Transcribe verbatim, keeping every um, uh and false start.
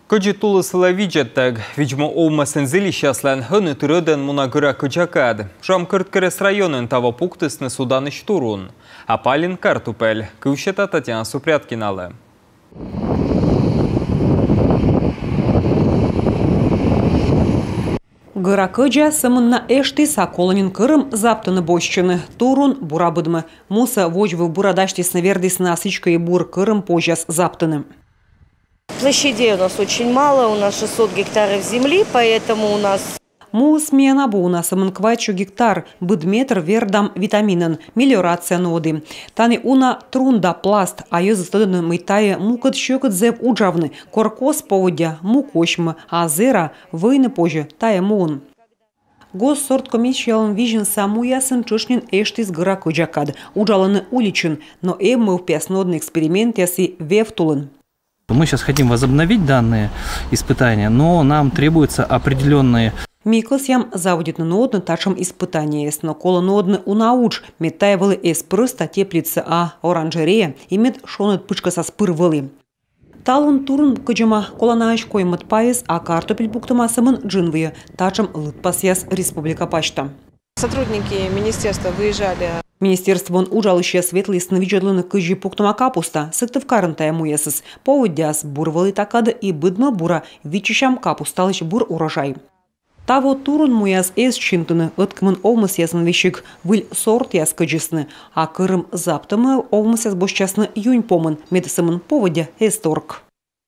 Кӧдзыд тулыс вылӧ видзӧдтӧг. Видз-му овмӧсын зільысьяслӧн ӧні тыр ӧдӧн мунӧ гӧра кӧдза кад. Шуам, Кӧрткерӧс районын таво пуктісны суданысь турун. А палін картупель. Кыв сета Татьяна Супряткиналы. Гӧра кӧдза сӧмын на эштіс, а колӧ нин кӧрым заптыны босьтчыны. Турун бура быдмӧ. Мусӧ водзвыв бура дасьтісны, вердісны, а сідзкӧ и бур кӧрым позяс заптыны. Площадей у нас очень мало, у нас шестьсот гектаров земли, поэтому у нас... Муыс миян абу, уна сӧмын квайтсё гектар, быд метр вердам витаминӧн, мелиорация нуӧді. Тані уна трун да пласт, а йӧзыс тӧдӧны, мый тайӧ мукӧд сьӧкыд зэв уджавны, кор кос поводдя, му косьмӧ, а зэра вӧйны позьӧ тайӧ муын. Госсорткомиссиялӧн визьӧнса муясын тшӧтш нин эштіс гӧра кӧдза кад. Уджалӧны уличын, но эм мӧвпъяс нуӧдны экспериментъяс и вевтулын. Мы сейчас хотим возобновить данные испытания, но нам требуются определенные... Ми кӧсъям заводитны нуӧдны татшӧм испытаниеяс, но колӧ нуӧдны уна удж, мед тайӧ вӧлі эз прӧста теплица, а оранжерея, и мед шоныд пытшкӧсас пыр вӧлі. Талун турун кӧдзӧма коланаысь коймӧд пайыс, а картупель пуктӧма сӧмын джын выйӧ. Татшӧм лыдпасъяс республика пасьта. Сотрудники министерства выезжали. Министерствоын уджалысьяс ветлісны видзӧдлыны, кыдзи пуктӧма капуста. Сыктывкарын тайӧ муясыс. Поводдяыс бур вӧлі та кадӧ, и быдмӧ бура, виччысям капусталысь бур урожай. Таво турун муяс эз чинтыны, ӧткымын овмӧсъясын весиг выль сортъяс кӧдзисны, а кӧрым заптӧмӧ овмӧсъяс босьтчасны юнь помын, мед сӧмын поводдя эз торк.